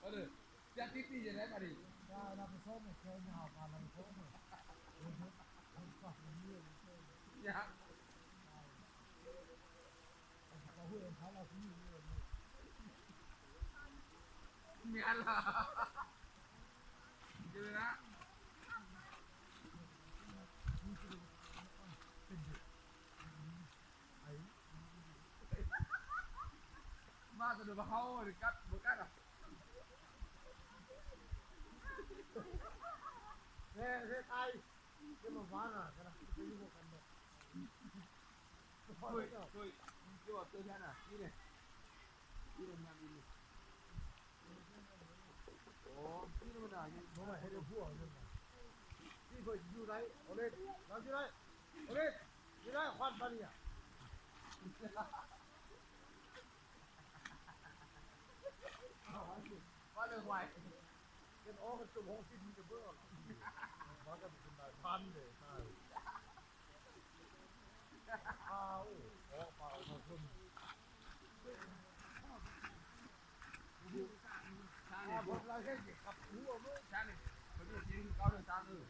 ເອີ ຈະຕິດໜີ້ຈັ່ງໃດບາດນີ້? ຍາກ ແມ່ນລະ ເຈີນະ ມາສະດຸດເຮົາກັດບໍ່ກັດອະ ແທ້ ແທ້ໄທ ເຈົ້າມາບ້ານນະ ກະນະໄປຢູ່ບໍ່ກັນດອກ. ໂອ້ຍ ໂອ້ຍ ຄືວ່າເກີດຫຍັງນະ ນີ້ເດ້ ນີ້ເດ້ ໂອ້ ນີ້ມັນນະ ບໍ່ວ່າເຮັດໃຫ້ຜົວເລີຍນະ ນີ້ເພິ່ນຢູ່ໄດ້ ໂອເລດ ລາວຢູ່ໄດ້ ໂອເລດ ຢູ່ໄດ້ ຄວັນປານນີ້ອະ ວ່າເລື່ອງໄວ ເປັນອອກກັນຈົນຫ້ອງສິນຈະເບິ່ງເອົາ ວ່າກັນເປັນນາຍພັນເດ້ ອ້າວ ອອກມາເອົາມາເພິ່ນ ຊານີ້ ອາ ເພິ່ນລາເຮັດກັບຫົວເບິ່ງ ຊານີ້ ເພິ່ນຢູ່ຈີນຄືເກົ່າເດີ ຊານີ້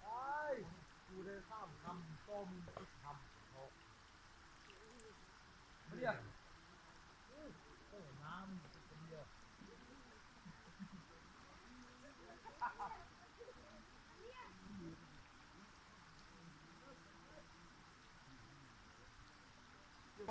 ອ້າຍ ກູໄດ້ສາມຄຳ ຕໍ່ມຶງສິບຄຳ.